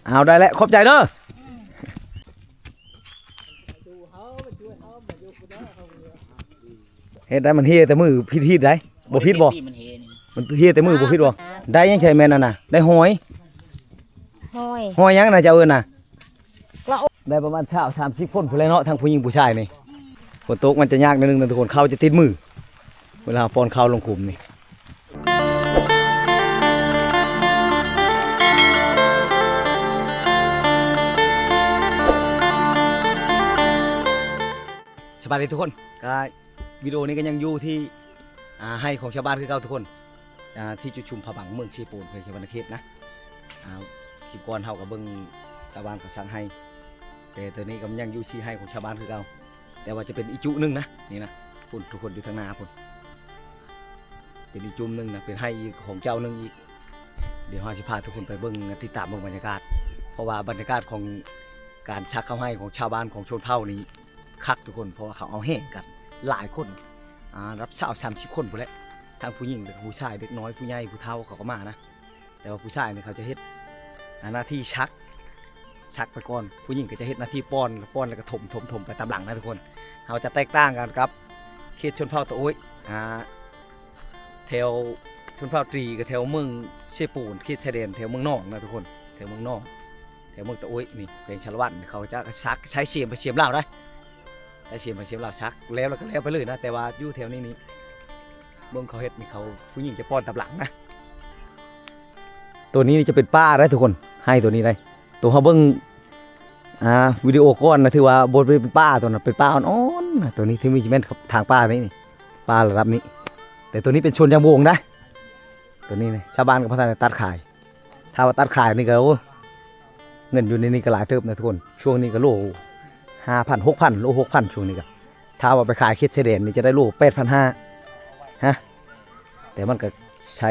ເອົາ ໄດ້ແລ້ວ ຂອບໃຈເດີ. ເຮັດໄດ້ ມັນເຮແຕ່ມື້ຜິດຮີດໄດ໋ ບໍ່ຜິດບໍ່? ມັນເຮແຕ່ມື້ບໍ່ຜິດບໍ່? ໄດ້ຫຍັງໃສ່ແມ່ນນັ້ນນະ? ໄດ້ຫອຍ ຫອຍ ຫອຍຫຍັງນະ ເຈົ້າເອີ້ນນະ? ໄດ້ປະມານຊາວ ສາມສິບຄົນພຸ້ນແຫຼະເນາະ ທັງຜູ້ຍິງຜູ້ຊາຍນີ້. ຝົນຕົກມັນຈະຍາກໜ້ອຍໜຶ່ງນະທຸກຄົນ ເຂົ້າຈະຕິດມື ເວລາປ້ອນເຂົ້າລົງຂຸມນີ້. ສະບາຍດີທຸກຄົນ ກະວິດີໂອນີ້ກະຍັງຢູ່ທີ່ ອ່າ ໄຮ່ຂອງຊາວບ້ານຄືເກົ່າທຸກຄົນ ອ່າ ທີ່ຈຸຊຸມພະບັງ ເມືອງເຊໂປນ ແຂວງໄຊຍະວະນະເຂດນະ. ອ່າ ຄລິບກ່ອນເຮົາກະເບິ່ງຊາວບ້ານເຂົາສັກໄຮ່ ແຕ່ຕອນນີ້ກະຍັງຢູ່ທີ່ໄຮ່ຂອງຊາວບ້ານຄືເກົ່າ ແຕ່ວ່າຈະເປັນອີກຈຸໜຶ່ງນະ ນີ້ນະ ພຸ້ນ ທຸກຄົນຢູ່ທາງໜ້າພຸ້ນ ເປັນອີກຈຸມໜຶ່ງນະ ເປັນໄຮ່ອີກຂອງເຈົ້າໜຶ່ງອີກ. ດຽວເຮົາຊິພາທຸກຄົນໄປເບິ່ງ ຕິດຕາມເບິ່ງບັນຍາກາດ ເພາະວ່າບັນຍາກາດຂອງການສັກເຂົ້າໄຮ່ຂອງຊາວບ້ານຂອງຊົນເຜົ່ານີ້ຄັກທຸກຄົນ ເພາະວ່າເຂົາເອົາແຮງກັນຫຼາຍຄົນ ອ່າ ລະດັບຊາວ ສາມສິບຄົນພຸ້ນແຫຼະ ທັງຜູ້ຍິງ ແລະກະຜູ້ຊາຍ ເດັກນ້ອຍ ຜູ້ໃຫຍ່ ຜູ້ເຖົ້າ ເຂົາກະມານະ. ແຕ່ວ່າຜູ້ຊາຍນີ້ເຂົາຈະເຮັດ ອ່າ ໜ້າທີ່ສັກ ສັກໄປກ່ອນ ຜູ້ຍິງກະຈະເຮັດໜ້າທີ່ປ້ອນ ປ້ອນແລ້ວກະຖົມ ຖົມ ຖົມໄປຕາມຫຼັງນະທຸກຄົນ. ເຮົາຈະແຕກຕ່າງກັນກັບເຂດຊົນເຜົ່າຕະໂອ້ຍ ອ່າ ແຖວຊົນເຜົ່າຕີກະແຖວເມືອງເຊໂປນ ເຂດຊາຍແດນແຖວເມືອງນອງນະທຸກຄົນ ແຖວເມືອງນອງ ແຖວເມືອງຕະໂອ້ຍນີ້ ແຂວງສາລະວັນ ເຂົາຈະສັກ ໃຊ້ສຽມໄປສຽມລາວໄດ໋ ໃຊ້ສຽມໄປສຽມລາວ ສັກແລ້ວ ແລ້ວກະແລ້ວໄປເລີຍນະ. ແຕ່ວ່າຢູ່ແຖວນີ້ນີ້ ເບິ່ງເຂົາເຮັດນີ້ ເຂົາ ຜູ້ຍິງຈະປ້ອນຕາມຫຼັງນະ. ໂຕນີ້ຈະເປັນປ່າໄດ໋ທຸກຄົນ ໄຮ່ໂຕນີ້ໄດ໋ ໂຕເຮົາເບິ່ງ ອ່າ ວິດີໂອກ່ອນນະ ຖືວ່າບໍ່ເປັນປ່າ ໂຕນັ້ນເປັນປ່າອ່ອນໆນະ. ໂຕນີ້ທີ່ມີແມ່ນທາງປ່ານີ້ ປ່າລະດັບນີ້ ແຕ່ໂຕນີ້ເປັນສວນຢາງບົງໄດ໋ ໂຕນີ້ນີ້ ຊາວບ້ານກະບໍ່ທັນໄດ້ຕັດຂາຍ. ຖ້າວ່າຕັດຂາຍນີ້ກະ ໂອ້ ເງິນຢູ່ໃນນີ້ກະຫຼາຍເຕີບນະທຸກຄົນ. ຊ່ວງນີ້ກະໂລຫ້າພັນ ຫົກພັນ ໂລຫົກພັນ ຊ່ວງນີ້ກະ ຖ້າວ່າໄປຂາຍເຂດຊາຍແດນນີ້ຈະໄດ້ໂລແປດພັນຫ້າ ຮະ ແຕ່ມັນກະໃຊ້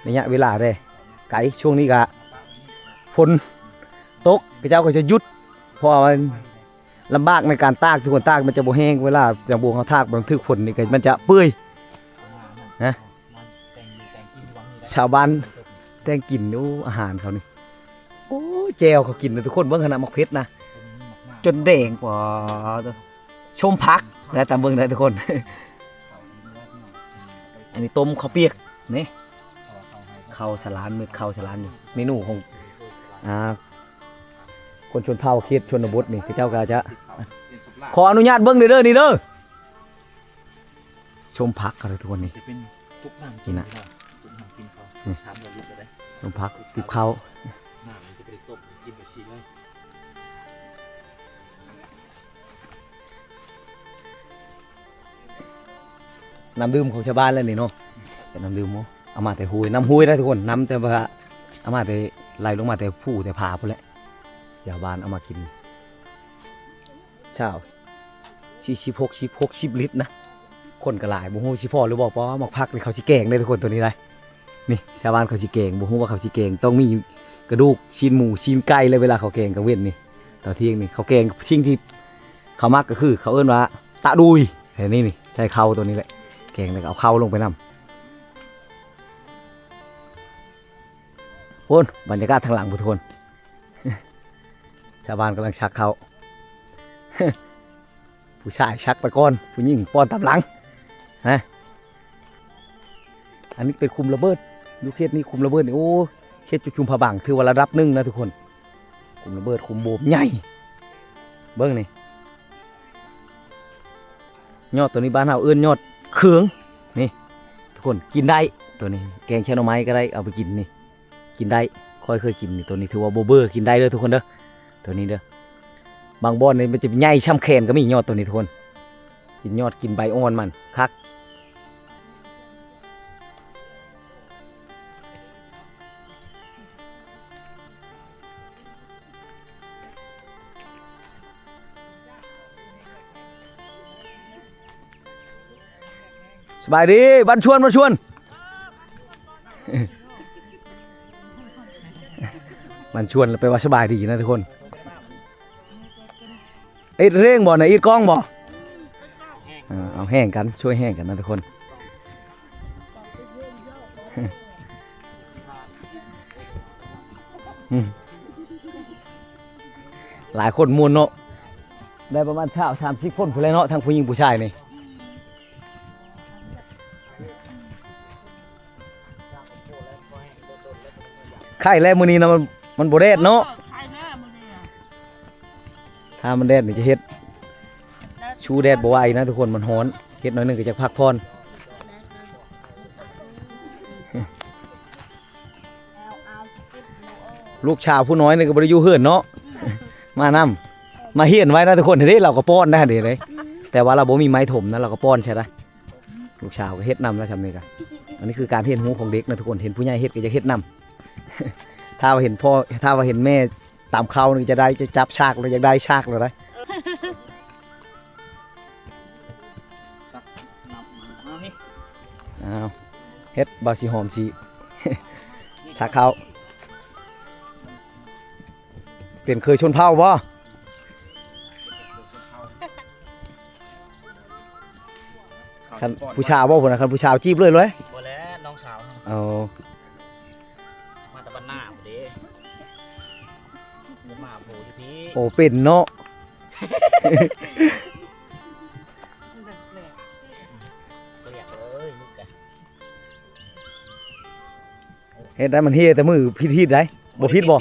ໄລຍະເວລາແດ່ ໄກ. ຊ່ວງນີ້ກະຝົນຕົກ ເຂົາເຈົ້າກະຈະຢຸດ ເພາະວ່າມັນລຳບາກໃນການຕາກ ທຸກຄົນ ຕາກມັນຈະບໍ່ແຫ້ງ. ເວລາຢາງບົງເຮົາຕາກ ມັນຖືກຝົນນີ້ກະມັນຈະເປື່ອຍນະ. ຊາວບ້ານແຕ່ງກິນ ໂອ້ ອາຫານເຂົານີ້ ໂອ້ ແຈ່ວເຂົາກິນນະທຸກຄົນ ເບິ່ງຫັ້ນນະ ໝາກເຜັດນະ ຈົນແດງ ປາໂທ້ ສົ້ມຜັກນະ ຕາມເບິ່ງໄດ້ທຸກຄົນ. ອັນນີ້ຕົ້ມເຂົ້າປຽກນີ້ ເຂົ້າສາລານ ເມັດເຂົ້າສາລານນີ້ ເມນູຂອງ ອ່າ ຄົນຊົນເຜົ່າເຂດຊົນນະບົດນີ້ ເຂົາເຈົ້າກະຈະ ຂໍອະນຸຍາດເບິ່ງເດີ ເດີ ນີ້ເດີ. ສົ້ມຜັກເຂົາເດີທຸກຄົນນີ້ ຈະເປັນຕຸກນ້ຳກິນ ນີ້ນະ ຕຸກນ້ຳກິນເຂົາ ນີ້ ສາມຮ້ອຍລິດກະໄດ້ ສົ້ມຜັກຕິບເຂົ້າ ນ້ຳມັນຈະໄປຕົ້ມກິນແບບຊີ້ເລີຍ. ນ້ຳດື່ມຂອງຊາວບ້ານແຫຼະນີ້ເນາະ ເປັນນ້ຳດື່ມ ເອົາມາແຕ່ຫ້ວຍ ນ້ຳຫ້ວຍໄດ໋ທຸກຄົນ ນ້ຳແຕ່ວ່າເອົາມາແຕ່ ໄຫຼລົງມາແຕ່ພູແຕ່ຜາພຸ້ນແຫຼະ ຊາວບ້ານເອົາມາກິນ. ຊາວ ສີ່ສິບ ຫົກສິບ ຫົກສິບລິດນະ ຄົນກະຫຼາຍ ບໍ່ຮູ້ຊິພໍຫຼືບໍ່. ເພາະວ່າໝາກຜັກນີ້ເຂົາຊິແກງເດ້ທຸກຄົນ ໂຕນີ້ໄດ໋ ນີ້ ຊາວບ້ານເຂົາຊິແກງ ບໍ່ຮູ້ວ່າເຂົາຊິແກງ ຕ້ອງມີກະດູກ ຊີ້ນໝູ ຊີ້ນໄກ່ ແລະເວລາເຂົາແກງກາງເວັນນີ້ ຕອນທ່ຽງນີ້ ເຂົາແກງ ສິ່ງທີ່ເຂົາມັກກະຄື ເຂົາເອີ້ນວ່າຕະດຸຍ ແບບນີ້ນີ້ ໃສ່ເຂົ້າໂຕນີ້ແຫຼະ ແກງແລ້ວກະເອົາເຂົ້າລົງໄປນຳ. ພຸ້ນ ບັນຍາກາດທາງຫຼັງພຸ້ນທຸກຄົນ ຊາວບ້ານກຳລັງສັກເຂົ້າ ຜູ້ຊາຍສັກໄປກ່ອນ ຜູ້ຍິງປ້ອນຕາມຫຼັງນະ. ອັນນີ້ເປັນຂຸມລະເບີດ ຢູ່ເຂດນີ້ຂຸມລະເບີດນີ້ ໂອ້ ເຂດຈຸຊຸມພະບັງ ຖືວ່າລະດັບໜຶ່ງນະທຸກຄົນ ຂຸມລະເບີດ ຂຸມໂບມໃຫຍ່ ເບິ່ງນີ້. ຍອດໂຕນີ້ບ້ານເຮົາເອີ້ນຍອດເຄືອງ ນີ້ທຸກຄົນ ກິນໄດ້ ໂຕນີ້ແກງແຈ່ວໜໍ່ໄມ້ກະໄດ້ ເອົາໄປກິນນີ້ ກິນໄດ້ ຂ້ອຍເຄີຍກິນນີ້ ໂຕນີ້ຖືວ່າບໍ່ເບີ ກິນໄດ້ເດີທຸກຄົນເດີ ໂຕນີ້ເດີ. ບາງບ່ອນນີ້ມັນຈະໃຫຍ່ຊ່ຳແຂນກະມີ ຍອດໂຕນີ້ທຸກຄົນ ກິນຍອດກິນໃບອ່ອນມັນຄັກ. ສະບາຍດີ ບ້ານຊວນ ບ້ານຊວນ ບ້ານຊວນແປວ່າສະບາຍດີນະທຸກຄົນ. ອິດເຮ່ງບໍ່ນະ ອິດກ້ອງບໍ່? ເອີ ເອົາແຮງກັນ ຊ່ວຍແຮງກັນນະທຸກຄົນ. ອືມ ຫຼາຍຄົນມ່ວນເນາະ ໄດ້ປະມານຊາວ ສາມສິບຄົນພຸ້ນແຫຼະເນາະ ທັງຜູ້ຍິງຜູ້ຊາຍນີ້. ໄຄແລ້ວມື້ນີ້ນະ ມັນ ມັນບໍ່ແດດເນາະ ເອີ ໄຄແລ້ວມື້ນີ້ນະ ຖ້າມັນແດດນີ້ຈະເຮັດ ຊູແດດບໍ່ໄຫວນະທຸກຄົນ ມັນຮ້ອນ ເຮັດໜ້ອຍໜຶ່ງກໍຈະພັກຜ່ອນ. ລູກສາວຜູ້ນ້ອຍນີ້ກໍບໍ່ໄດ້ຢູ່ເຮືອນເນາະ ມານຳ ມາຮຽນໄວ້ນະທຸກຄົນ ເດ້ ລາວກໍປ້ອນໄດ້ຫັ້ນເດ້ ແຕ່ວ່າລາວບໍ່ມີໄມ້ຖົມນະ ລາວກໍປ້ອນໃສ່ໄດ້. ລູກສາວກໍເຮັດນຳລະຊ່ຳນີ້ກະ ອັນນີ້ຄືການຮຽນຮູ້ຂອງເດັກນະທຸກຄົນ ເຫັນຜູ້ໃຫຍ່ເຮັດກໍຢາກເຮັດນຳ ຖ້າວ່າເຫັນພໍ່ ຖ້າວ່າເຫັນແມ່ຕຳເຂົ້ານີ້ຈະໄດ້ ຈະຈັບສາກແລ້ວ ຢາກໄດ້ສາກແລ້ວໄດ໋. ອ້າວ ເຮັດ ບ່າວສີຫອມຊິ ສາກເຂົ້າ ເປັນເຄີຍຊົນເຜົ່າບໍ່? ຄັນຜູ້ສາວບໍ່ພຸ້ນນະ ຄັນຜູ້ສາວຈີບເລີຍເລີຍ ບໍ່ແລ້ວ ນ້ອງສາວ ເອົາ ມາແຕ່ບ້ານນາພຸ້ນເດ້ ບໍ່ມາໂພຢູ່ພີ້ ໂອ້ ເປັນເນາະ ເຮັດໄດ້ ມັນເຮແຕ່ມືຜິດທິດໄດ໋ ບໍ່ຜິດບໍ່?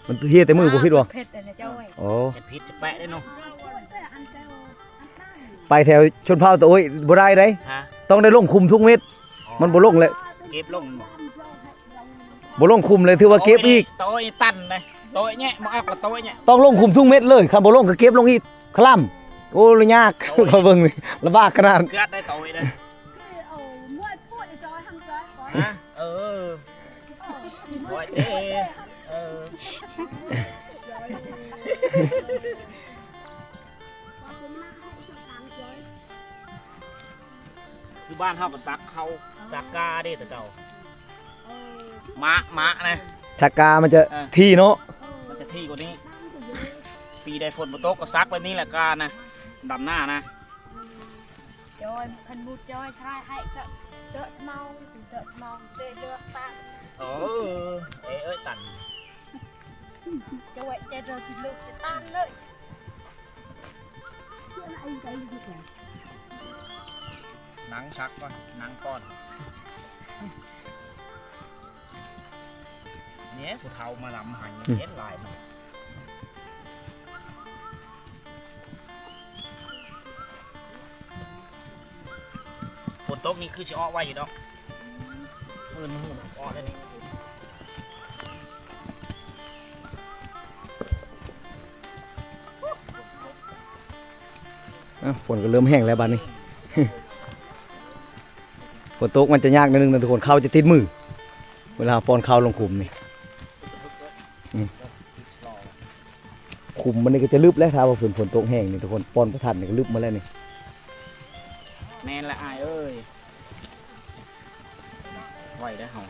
ມັນເຮແຕ່ມືບໍ່ຜິດບໍ່? ເຜັດອັນນະເຈົ້າເອີຍ ໂອ້ ຈະຜິດຈະແປະໄດ້ເນາະ ໄປແຖວຊົນເຜົ່າຕະໂອ້ຍບໍ່ໄດ້ໄດ໋ ຕ້ອງໄດ້ລົງຂຸມທຸກເມັດ ມັນບໍ່ລົງແລ້ວ ເກັບລົງບໍ່? ບໍ່ລົງຂຸມເລີຍ ຖືວ່າເກັບອີກ ໂຕຍຕັນເດ້ ໂຕຍແຍະ ບໍ່ອອກລະໂຕຍແຍະ ຕ້ອງລົງຂຸມທຸກເມັດເລີຍ ຄັນບໍ່ລົງກໍເກັບລົງອີກ ຄະລຳ ໂອ້ ລະຍາກ ຂ້ອຍເບິ່ງນີ້ ລຳບາກຂະໜາດ ເກືອດໄດ້ໂຕຍເດ້ ຮະ ເອີ ໂອ້ຍເດ້ ເອີ ຢູ່ບ້ານເຮົາກໍສັກເຂົ້າ ສັກກາເດ້ແຕ່ເກົ່າ ມາ ມານະ ສັກກາມັນຈະ ເອີ ຖີ່ເນາະ ມັນຈະຖີ່ກວ່ານີ້ ປີໃດຝົນບໍ່ຕົກກໍສັກແບບນີ້ແຫຼະ ການະ ດຳນານະ. ຈອຍ ຄັນໝູ່ຈອຍຊາຍໃຫ້ເຈາະ ເຈາະສະເມົາ ເຈາະສະເມົາ ເຈາະເລືອກຕາ ເອີ ເອີ ເອີ ຕັນ ຈອຍ ເຈາະ ເຈາະຊິລຸກຊິຕັນເລີຍ ນັ່ງສັກກ່ອນ ນັ່ງກ່ອນ. ແມ່ນຜູ້ເຖົ້າມານຳໃຫ້ ອືມ ເຫັນຫຼາຍມັນ ຝົນຕົກນີ້ຄືຊິອອກໄວຢູ່ດອກ ມື້ນີ້ອອກແລ້ວນີ້. ອ້າວ ຝົນກໍເລີ່ມແຫ້ງແລ້ວບາດນີ້ ຝົນຕົກມັນຈະຍາກໜ້ອຍໜຶ່ງນະທຸກຄົນ ເຂົ້າຈະຕິດມື ເວລາເຮົາປ້ອນເຂົ້າລົງຂຸມນີ້ ອືມ ຂຸມມັນນີ້ກໍຈະລຶບແລ້ວ ຖ້າວ່າຝົນ ຝົນຕົກແຫ້ງນີ້ທຸກຄົນ ປ້ອນບໍ່ທັນນີ້ກໍລຶບໝົດແລ້ວນີ້ ແມ່ນລະອ້າຍເອີຍ. ໄວເດີ້ ເຮົາ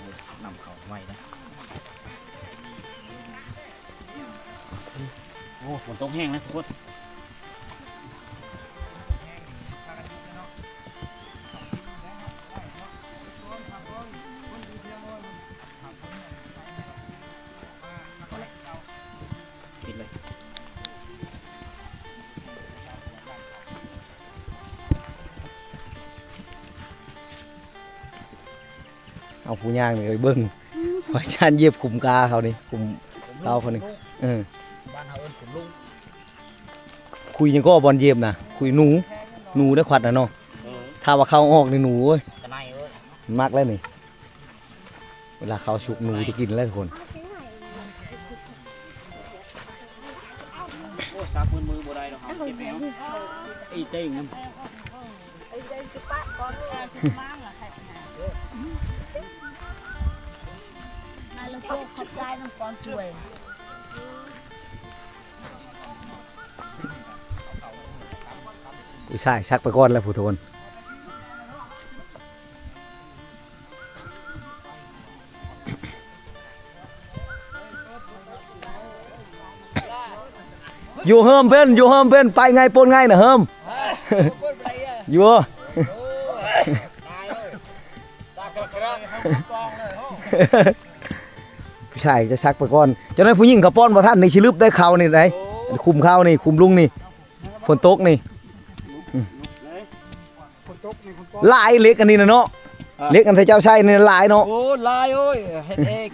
ນຳເຂົ້າໄວເດີ້ ໂອ້ ຝົນຕົກແຮງເດີ້ທຸກຄົນ ປິດເລີຍ. ເອົາຜູ້ຍ່າງນີ້ໄປເບິ່ງ ຂ້ອຍຢ້ານຢຽບຂຸມກາເຂົານີ້ ຂຸມເຂົານີ້ ເອີ ບ້ານເຮົາເອີ້ນຂຸມລຸງ ຂຸຍຫຍັງກໍບ່ອນຢຽບນະ ຂຸຍໜູ ໜູໄດ້ຂວັດນະເນາະ ເອີ ຖ້າວ່າເຂົ້າອອກນີ້ໜູເອີຍ ມັນມັກແລ້ວນີ້. ເວລາເຂົ້າສຸກໜູຈະກິນແລ້ວທຸກຄົນ ໂອ້ ສາກມືນມືບໍ່ໄດ້ດອກ ເຮົາເຈັບແອວ ອີເຕັງນຳ ນາລະໂກ ຂອບໃຈນຳກອນຊ່ວຍ. ຜູ້ຊາຍສັກໄປກ່ອນແລ້ວຜູ້ໂທນ ຢູ່ເຮີມເພິ່ນ ຢູ່ເຮີມເພິ່ນ ໄປໄງປົນໄງນະເຮີມ ຢູ່ ຜູ້ຊາຍຈະສັກໄປກ່ອນ ເຈົ້ານາຍຜູ້ຍິງເຂົາປ້ອນບໍ່ທັນ ນີ້ຊິລຶບໄດ້ເຂົ້ານີ້ໄດ໋. ຄຸມເຂົານີ້ ຄຸມລຸງນີ້ ຝົນຕົກນີ້ ອືມ ຝົນຕົກນີ້ ຝົນຕົກ ຫຼາຍເຫຼັກອັນນີ້ນະເນາະ ອ່າ ເຫຼັກອັນທີ່ເຈົ້າໃຊ້ນີ້ຫຼາຍເນາະ ໂອ້ ຫຼາຍ ໂອ້ຍ ເຮັດເອງ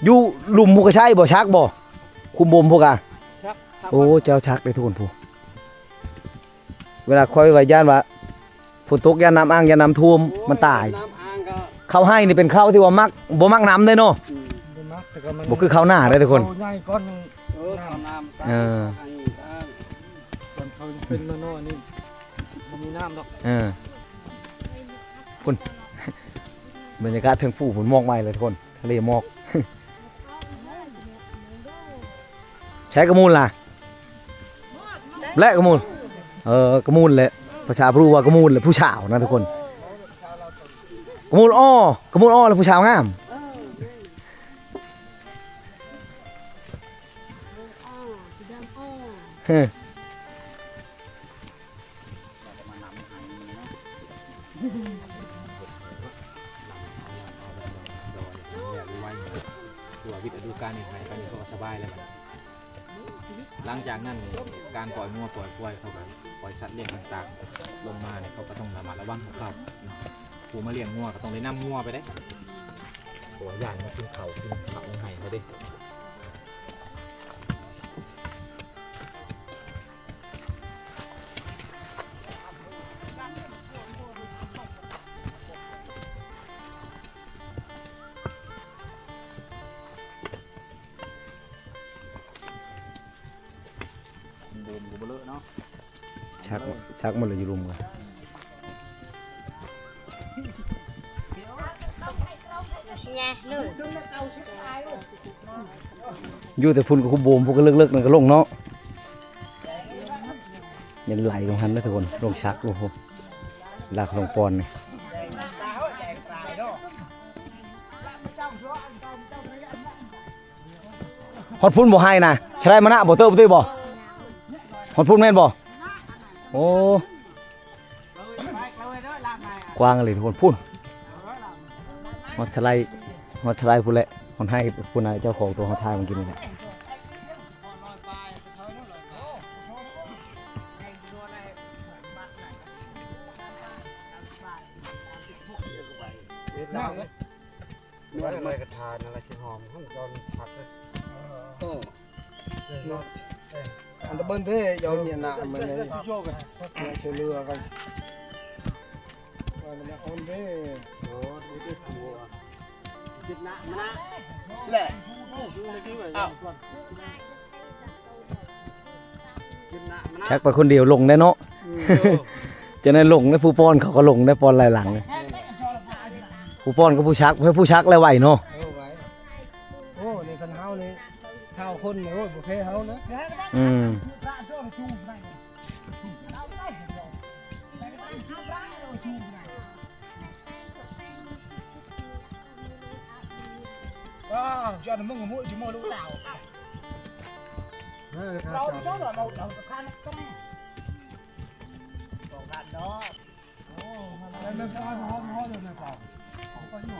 ຢູ່ລຸ່ມພຸ້ນກະໃຊ້ບໍ່ ຊັກບໍ່ ຄຸມບົ່ມພຸ້ນກະ ຊັກ ໂອ້ ເຈົ້າຊັກເດ້ທຸກຄົນ ຜູ້ ເວລາຂ້ອຍວ່າຢ້ານວ່າຝົນຕົກ ຢ້ານນ້ຳອ່າງ ຢ້ານນ້ຳຖ້ວມ ໂອ້ຍ ມັນຕາຍ ນ້ຳອ່າງກໍ ເຂົ້າໄຮ່ນີ້ເປັນເຂົ້າທີ່ວ່າມັກ ບໍ່ມັກນ້ຳເດ້ເນາະ ອືມ ບໍ່ມັກ ແຕ່ກໍມັນ ບໍ່ຄືເຂົ້ານາເດ້ທຸກຄົນ ເຂົ້າໃຫຍ່ກ່ອນ ເອີ ເຂົ້ານ້ຳ ເອີ ຕອນເຂົາເປັນນ້ອຍໆນີ້ບໍ່ມີນ້ຳດອກ ເອີ ພຸ້ນ ບັນຍາກາດເທິງພູພຸ້ນ ໝອກໃໝ່ເລີຍທຸກຄົນ ທະເລໝອກ ໃສກະມູນລະ ແລະກະມູນ ເອີ ກະມູນແຫຼະ ພາສາບຣູວ່າກະມູນແຫຼະ ຜູ້ສາວນະທຸກຄົນ ກະມູນອໍ ກະມູນອໍແລະຜູ້ສາວງາມ ເອີ ຄືວ່າວິດລະດູການນີ້ໄຮ່ໄປນີ້ເຂົາກໍສະບາຍແລ້ວບັດນີ້ ຫຼັງຈາກນັ້ນນີ້ ການປ່ອຍງົວປ່ອຍຄວາຍ ເຂົາກໍປ່ອຍສັດລ້ຽງຕ່າງໆລົງມານີ້ ເຂົາກໍຕ້ອງລະມັດລະວັງຂອງເຂົາເນາະ ຜູ້ມາລ້ຽງງົວກໍຕ້ອງໄດ້ນຳງົວໄປເດ້ ເພາະວ່າຢ້ານມັນກິນເຂົ້າກິນຜັກໃນໄຮ່ເຂົາເດ້. โดมก็บ่เลอะเนาะ ชัก ชักหมดเลยอยู่ลุมกัน อยู่แต่พุ่นก็คุบโบม พวกก็เลิกๆ นั่นก็ลงเนาะ ยันไหลลงหันนะทุกคน ลงชัก โอ้โห หลักลงปอนนี่ ฮอดพุ้นบ่ไฮนะ ชะไลมานะบ่เติบบ่ติบ่ ฮอดพุ้นแม่นบ่ โอ้ กว้างเลยทุกคน พุ้น ฮอดชะไล ฮอดชะไลพุ้นแหละ ฮอดไฮพุ้นนะ เจ้าของตัวเขาถ่ายเมื่อกี้นี่แหละ เฮ็ดแล้ว นวดอะไรกระทานอะไรขี้หอม ห้องจอนผักเลย โอ้ เนาะ อันตะเบิ้นเด้ยาวเนี่ยนะ มันเลยเนี่ยเสือเรือกัน ว่ามันอ่อนเด้ โอ้ ดูดิ หัว จิบนะ มานะ แหละ อ้าว จักไปคนเดียวลงได้เนาะ อืม จะได้ลงได้ ผู้ป้อนเขาก็ลงได้ ป้อนหลายหลังเลย ผู้ป้อนกับผู้ชัก เพื่อผู้ชักแล้วไหวเนาะ เออ ไหว โอ้ ในคันเฮานี่ ชาวคนนี่ โอ้ย บ่แพ้เฮานะ อืม อ้าว เจ้าน่ะมึงหัวจิโมลูกดาว เออ ครับ เราเจ้าเรา เรา เราจะฆ่านักก็แน่ ป้องกันเนาะ โอ้ แม่น แม่น แม่น แม่น แม่น แม่น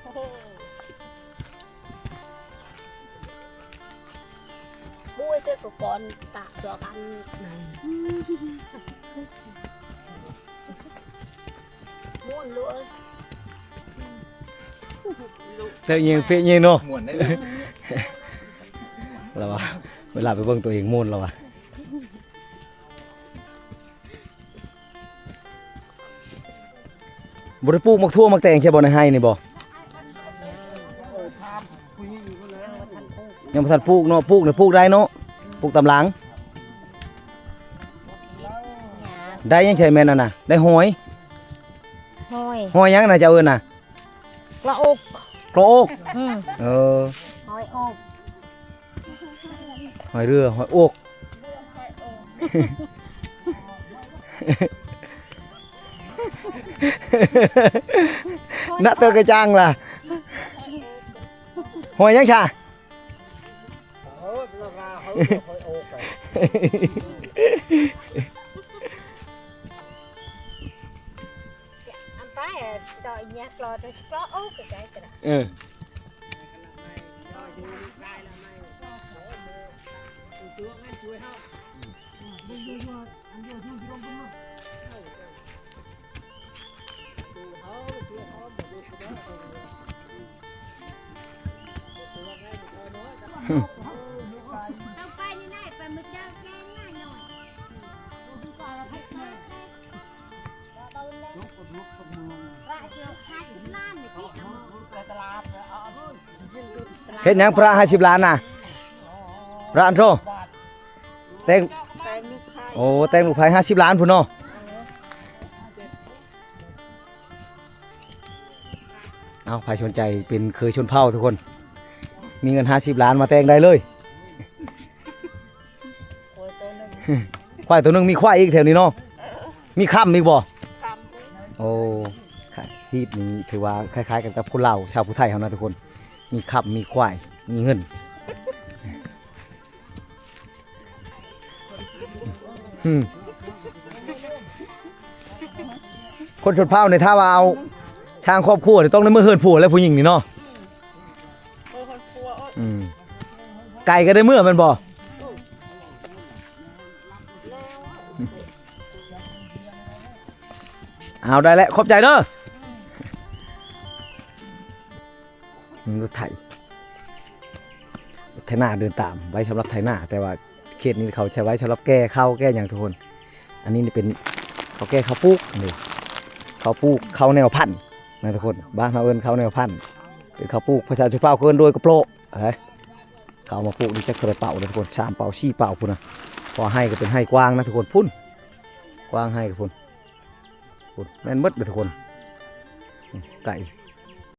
โอ้โห บุ้ย เจ๊ก็ก่อนตะตัวกันนั่น ม่วนเลย เตะยิง เตะยิงเนาะ ม่วนได้เลย แล้วว่า เวลาไปเบิ่งตัวเองม่วนแล้วว่า บ่ได้ปลูกหมากถั่วหมากแตงใช่บ่ในไร่นี่บ่ ยังบ่ทันปลูกเนาะ ปลูกนี่ปลูกได้เนาะ ปลูกตามหลัง ได้หยังใช่แม่นอันน่ะ ได้หอย หอย หอยหยังน่ะเจ้าเอิ้นน่ะ กระอก กระอก อืม เออ หอยอก ຫອຍເຮືອ ຫອຍໂອກ ນະເຕີກະຈັງລະ ຫອຍຫຍັງຊະ? ເອີ. ເຮັດຫຍັງພະຫ້າສິບລ້ານນະ? ພະອັນໂທ ແຕ່ງ ແຕ່ງລູກໄພ ໂອ້ ແຕ່ງລູກໄພ ຫ້າສິບລ້ານພຸ້ນເນາະ. ເອົາ ໃຜສົນໃຈເປັນເຂີຍຊົນເຜົ່າທຸກຄົນ ມີເງິນຫ້າສິບລ້ານມາແຕ່ງໄດ້ເລີຍ. ຄວາຍໂຕໜຶ່ງ ມີຄວາຍອີກແຖວນີ້ເນາະ. ມີຄຳອີກບໍ່? ຄຳ ໂອ້ ຮີດນີ້ຖືວ່າຄ້າຍໆກັນກັບຄົນລາວ ຊາວຜູ້ໄທເຮົານະທຸກຄົນ ມີຄຳ ມີຄວາຍ ມີເງິນ. ອືມ ຄົນຊົນເຜົ່ານີ້ ຖ້າວ່າເອົາສ້າງຄອບຄົວນີ້ ຕ້ອງໄດ້ເມືອເຮືອນຜົວແລ້ວ ຜູ້ຍິງນີ້ເນາະ. ເອີ ຄົນຄົວ ອືມ ໄກກໍໄດ້ເມືອແມ່ນບໍ່? ເອົາ ໄດ້ແລ້ວ ຂອບໃຈເດີ. ອືມ ລົດໄຖ ໄຖນາເດີນຕາມ ໄວ້ສຳລັບໄຖນາ ແຕ່ວ່າເຂດນີ້ເຂົາໃຊ້ໄວ້ສຳລັບແກ່ເຂົ້າແກ່ຫຍັງທຸກຄົນ. ອັນນີ້ນີ້ເປັນເຂົາແກ່ເຂົ້າປູກນີ້ ເຂົ້າປູກ ເຂົ້າແນວພັນນະທຸກຄົນ ບ້ານເຮົາເອີ້ນເຂົ້າແນວພັນ ເປັນເຂົ້າປູກ ພາສາຊົນເຜົ່າເອີ້ນໂດຍກະໂປະ ເອົາມາປູກນີ້ຈັກເທົ່າໃດເປົານະທຸກຄົນ ສາມເປົາ ສີ່ເປົາພຸ້ນນະ. ເພາະໄຮ່ກໍເປັນໄຮ່ກວ້າງນະທຸກຄົນ ພຸ້ນ ກວ້າງໄຮ່ພຸ້ນ. ພຸ້ນ ແມ່ນໝົດເດີທຸກຄົນ ອືມ ໄກ່